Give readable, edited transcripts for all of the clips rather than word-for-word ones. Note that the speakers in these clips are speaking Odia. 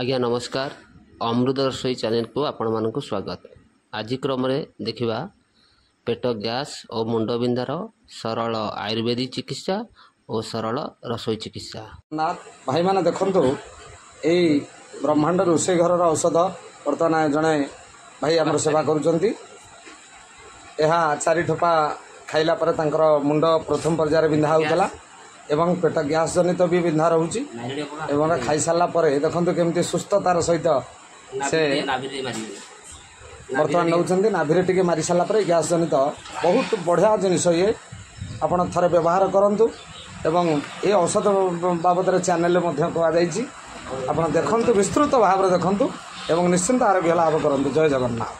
ଆଜ୍ଞା ନମସ୍କାର, ଅମୃତ ରସୋଇ ଚ୍ୟାନେଲକୁ ଆପଣମାନଙ୍କୁ ସ୍ୱାଗତ। ଆଜି କ୍ରମରେ ଦେଖିବା ପେଟ ଗ୍ୟାସ୍ ଓ ମୁଣ୍ଡବିନ୍ଧାର ସରଳ ଆୟୁର୍ବେଦିକ ଚିକିତ୍ସା ଓ ସରଳ ରସୋଇ ଚିକିତ୍ସା। ନା ଭାଇମାନେ, ଦେଖନ୍ତୁ, ଏଇ ବ୍ରହ୍ମାଣ୍ଡ ରୋଷେଇ ଘରର ଔଷଧ ବର୍ତ୍ତମାନ ଜଣେ ଭାଇ ଆମର ସେବା କରୁଛନ୍ତି। ଏହା 4 ଠୋପା ଖାଇଲା ପରେ ତାଙ୍କର ମୁଣ୍ଡ ପ୍ରଥମ ପର୍ଯ୍ୟାୟରେ ବିନ୍ଧା ହେଉଥିଲା ଏବଂ ପେଟ ଗ୍ୟାସ୍ ଜନିତ ବି ବିନ୍ଧା ରହୁଛି ଏବଂ ଖାଇସାରିଲା ପରେ ଦେଖନ୍ତୁ କେମିତି ସୁସ୍ଥତାର ସହିତ ସେ ବର୍ତ୍ତମାନ ନେଉଛନ୍ତି। ନାଭିରେ ଟିକେ ମାରି ସାରିଲା ପରେ ଗ୍ୟାସ୍ ଜନିତ ବହୁତ ବଢ଼ିଆ ଜିନିଷ ଇଏ। ଆପଣ ଥରେ ବ୍ୟବହାର କରନ୍ତୁ ଏବଂ ଏ ଔଷଧ ବାବଦରେ ଚ୍ୟାନେଲରେ ମଧ୍ୟ କୁହାଯାଇଛି। ଆପଣ ଦେଖନ୍ତୁ, ବିସ୍ତୃତ ଭାବରେ ଦେଖନ୍ତୁ ଏବଂ ନିଶ୍ଚିନ୍ତ ଆରୋଗ୍ୟ ଲାଭ କରନ୍ତୁ। ଜୟ ଜଗନ୍ନାଥ।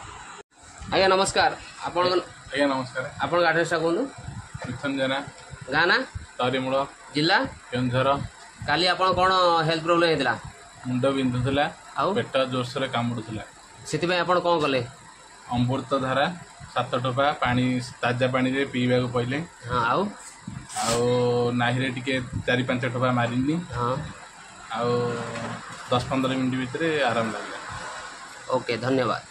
ଆଜ୍ଞା ନମସ୍କାର, ଆପଣଙ୍କ ଆଜ୍ଞା ନମସ୍କାର। ଆପଣଙ୍କ ଆଡ୍ରେସଟା କୁହନ୍ତୁ। ମିଥୁନ ଜେନା। ଗାଁ ନା? ତରିମୂଳ। ଜିଲ୍ଲା? କେଉଁଝର। କାଲି ଆପଣ କ'ଣ ହେଲ୍ଥ ପ୍ରୋବ୍ଲେମ୍ ହେଇଥିଲା? ମୁଣ୍ଡ ବିନ୍ଧୁଥିଲା। ଆଉ? ପେଟ ଜୋରସୋରରେ କାମୁଡୁଥିଲା। ସେଥିପାଇଁ ଆପଣ କ'ଣ କଲେ? ଅମୃତ ଧାରା 7 ଟୋପା ପାଣି, ତାଜା ପାଣିରେ ପିଇବାକୁ କହିଲେ। ଆଉ? ଆଉ ନାହିରେ ଟିକେ 4-5 ଟୋପା ମାରିନି। ଆଉ 10-15 ମିନିଟ୍ ଭିତରେ ଆରାମ ଲାଗିଲା। ଓକେ, ଧନ୍ୟବାଦ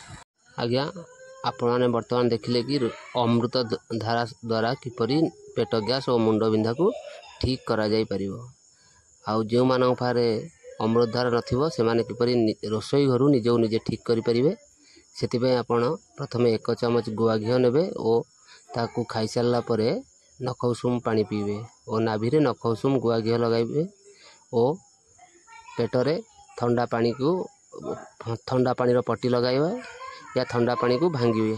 ଆଜ୍ଞା। ଆପଣମାନେ ବର୍ତ୍ତମାନ ଦେଖିଲେ କି ଅମୃତ ଧାରା ଦ୍ୱାରା କିପରି ପେଟ ଗ୍ୟାସ୍ ଓ ମୁଣ୍ଡ ବିନ୍ଧାକୁ ଠିକ୍ କରାଯାଇପାରିବ। ଆଉ ଯେଉଁମାନଙ୍କ ପାଖରେ ଅମୃତ ଧାରା ନଥିବ, ସେମାନେ କିପରି ରୋଷେଇ ଘରୁ ନିଜକୁ ନିଜେ ଠିକ୍ କରିପାରିବେ। ସେଥିପାଇଁ ଆପଣ ପ୍ରଥମେ 1 ଚାମଚ ଗୁଆ ଘିଅ ନେବେ ଓ ତାକୁ ଖାଇସାରିଲା ପରେ ନଖ ଉଷୁମ ପାଣି ପିଇବେ ଓ ନାଭିରେ ନଖ ଉଷୁମ ଗୁଆ ଘିଅ ଲଗାଇବେ ଓ ପେଟରେ ଥଣ୍ଡା ପାଣିକୁ, ଥଣ୍ଡା ପାଣିର ପଟି ଲଗାଇବେ ୟା ଥଣ୍ଡା ପାଣିକୁ ଭାଙ୍ଗିବେ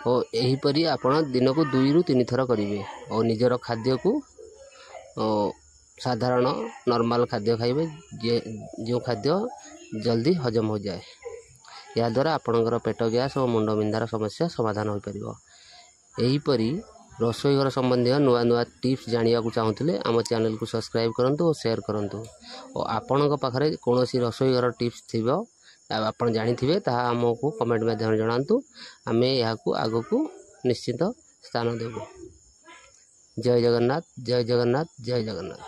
ଓ ଏହିପରି ଆପଣ ଦିନକୁ 2ରୁ 3 ଥର କରିବେ ଓ ନିଜର ଖାଦ୍ୟକୁ ଓ ସାଧାରଣ ନର୍ମାଲ ଖାଦ୍ୟ ଖାଇବେ, ଯେ ଯେଉଁ ଖାଦ୍ୟ ଜଲ୍ଦି ହଜମ ହୋଇଯାଏ। ଏହାଦ୍ୱାରା ଆପଣଙ୍କର ପେଟ ଗ୍ୟାସ୍ ଓ ମୁଣ୍ଡ ବିନ୍ଧାର ସମସ୍ୟା ସମାଧାନ ହୋଇପାରିବ। ଏହିପରି ରୋଷେଇ ଘର ସମ୍ବନ୍ଧୀୟ ନୂଆ ନୂଆ ଟିପ୍ସ ଜାଣିବାକୁ ଚାହୁଁଥିଲେ ଆମ ଚ୍ୟାନେଲକୁ ସବସ୍କ୍ରାଇବ୍ କରନ୍ତୁ ଓ ସେୟାର କରନ୍ତୁ ଓ ଆପଣଙ୍କ ପାଖରେ କୌଣସି ରୋଷେଇ ଘର ଟିପ୍ସ ଥିବ ଆଉ ଆପଣ ଜାଣିଥିବେ, ତାହା ଆମକୁ କମେଣ୍ଟ ମାଧ୍ୟମରେ ଜଣାନ୍ତୁ। ଆମେ ଏହାକୁ ଆଗକୁ ନିଶ୍ଚିତ ସ୍ଥାନ ଦେବୁ। ଜୟ ଜଗନ୍ନାଥ, ଜୟ ଜଗନ୍ନାଥ, ଜୟ ଜଗନ୍ନାଥ।